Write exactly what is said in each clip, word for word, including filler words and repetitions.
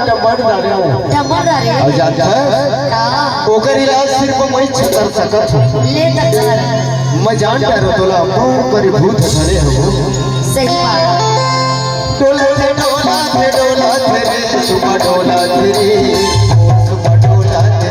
डमर डारे हूँ। डमर डारे? अउ जानत हस? का? ओकर इलाज सिर्फ मैं कर सकत हूँ। ले त कर। मैं जान डारे हूँ तोला, अम्मा ओकर भूत धरे हवय। सही बात। डोला थे, डोला थे, डोला थे रे, सुबह डोला थे रे, सुबह डोला थे।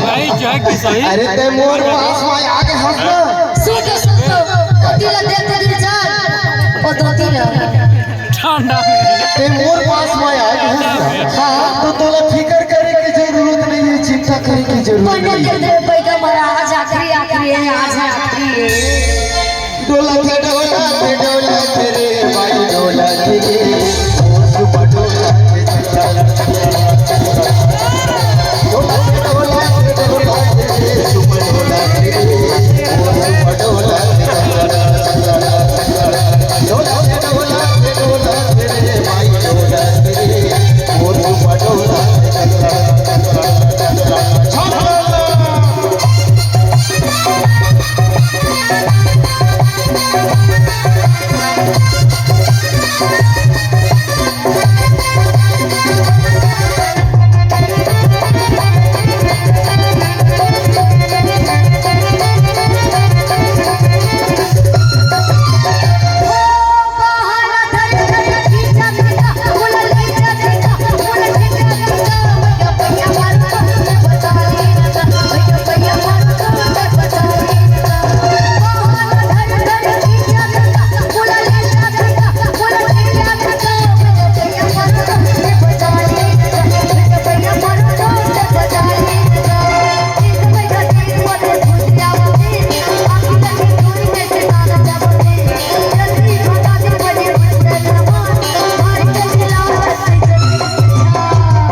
भाई, क्या किस्सा है? अरे, तैं मोर पास में आ गे हस ना। सुन तो, सुन तो, ओ तीला देख के दिन चार, ओ दो तीला। ठंडा। तैं मोर पास में आ गे हस ना। हाँ। तो तोला फिकर करे के जरूरत नहीं है, चिंता करे के जरूरत नहीं है। पंडित देव बैगा महाराज, आखिरी, आखिरी है, आज है आखिरी है। डोला थे, डोला थे, डोला थे रे, भाई डोला थे रे, ओ सुबह डोला थे।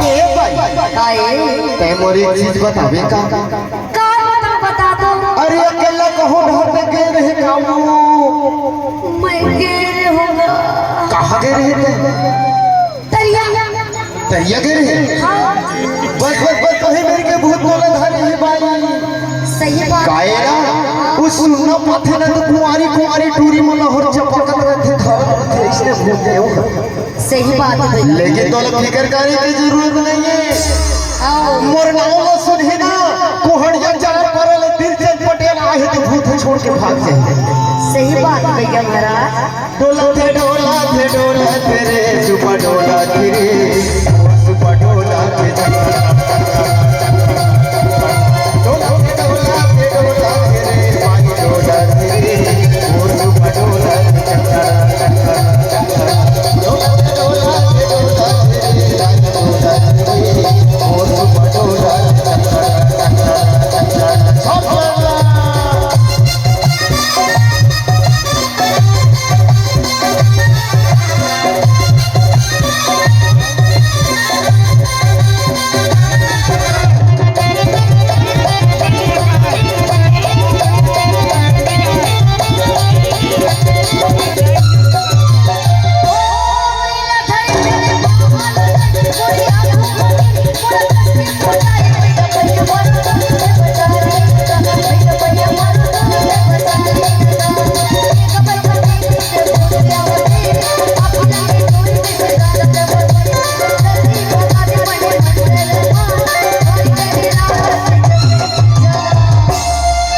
ए भाई, तैं मोर एक चीज बताबे का? का बता, बता तो। अरे अकेला कहूँ ढहर में गे रहे काबू? मैं गे रहे होगा। कहाँ गे रहे तैं? तरिया। तरिया गे रहे? हाँ। बस, बस, बस, वही मेरे के भूत बोला था रे भाई। सही बात। काहे ना? उस सुनना पाथे ना तो कुंवारी, कुंवारी टूरी मन ला होर चपकत रहथे, धरत रहथे, इसने भूत है वो। सही बात है भैया। लेकिन तोला फिकर करे के जरूरत नहीं है। आओ। मोर नाम ला सुनही ना, कुहड़िया चार परल दिलचंद पटेल आहे तो भूत छोड़ के भाग जाए। सही बात है भैया महाराज। डोला थे, डोला थे, डोला थे रे, सुपा डोला थे रे, सुपा डोला थे। डोला थे, डोला थे, डोला थे रे, पानी डोला थे रे, ओ सुपा डोला थे। डोला थे, डोला थे, डोला थे रे, पानी डोला थे रे, ओ सुपा डोला थे।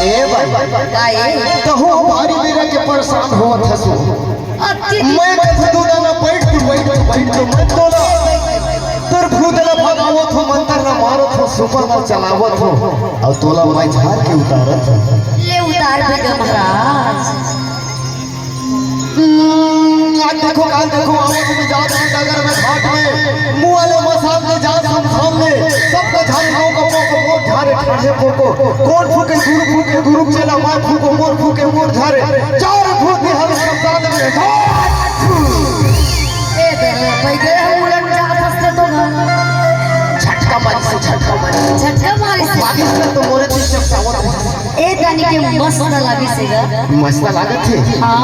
ए भाई, का ए? तहूँ भारी बेरा के परेशान होवत हसु। अति मैं कथू ना ना बैठ तू, बैठ तू, बैठ तू, मैं तोला तोर भूत ला भगावत हो, मंतर ला मारत हो, सुपा ला चलावत हो, अउ तोला मैं झार के उतारत हो। ले उतार बेटा महाराज। हम्म, आज देखो, काल देखो, आवत में जात में डगर में घाट में, मुँह वाले मसाल में जात हम सामने, सबको झारे लोग को, को, को, झारे ठाढ़े को, को, कौन फूके गुरु फूके गुरु चेला, मैं फूको मोर फूके मोर झारे, चार भूत निहल शमशान में, झार फू। ए दे, भाई गए हम उलट जात हंसते तो ना। झटका मारी से, झटका मारी। झटका मारी से। पाकिस्तान तो मोरे दिल चमकावत है। ए तानी के मस्त लागिस हे गा। मस्त लागत हे। हाँ।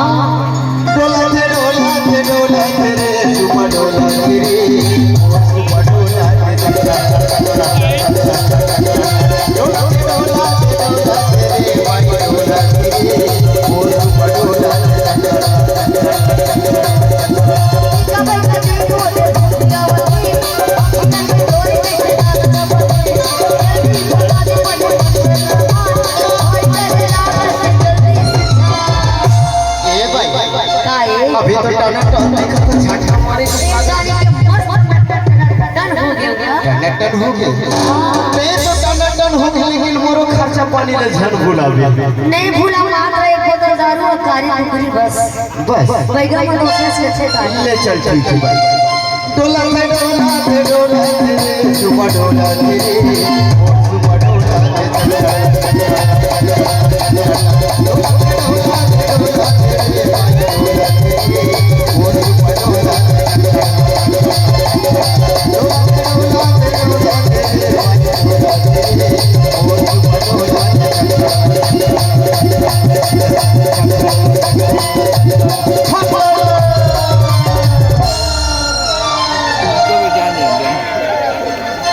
डोलत हे, डोलत हे, डोलत हे रे, झुमा डोलत हे रे, झुमा डोलत हे रे। डोलत हे, डोलत हे, डोलत हे रे, माई डोलत हे रे, झुमा डोलत हे रे। ए भाई, का ए? अभी तो टनाटन दिखत हे, झटका मारे के एक तानी के मस्त टनाटन हो गे गा। टनाटन हो गे। ते तो टनाटन हो गे, लेकिन मोरो खर्चा पानी ले झन भुलाबे। नहीं भुलांव, मात्र एक बोतल दारू अउ कारी कुकरी बस। बस। बैगा में तो से से छे तानी। ले चल, ठीक हे भाई। डोला थे, डोला थे, डोला थे, झुमा डोला थे, झुमा डोला थे।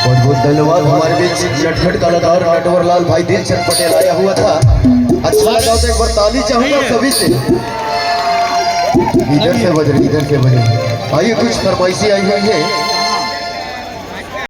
बहुत बहुत धन्यवाद। हमारे बीच नटखट कलाकार नटवर लाल भाई दिलचंद पटेल आया हुआ था। अच्छा लगा तो एक बार ताली चाहूंगा सभी से। इधर से बज रही, इधर से बज रही। आइए, कुछ फरमाइशी आई हुई है।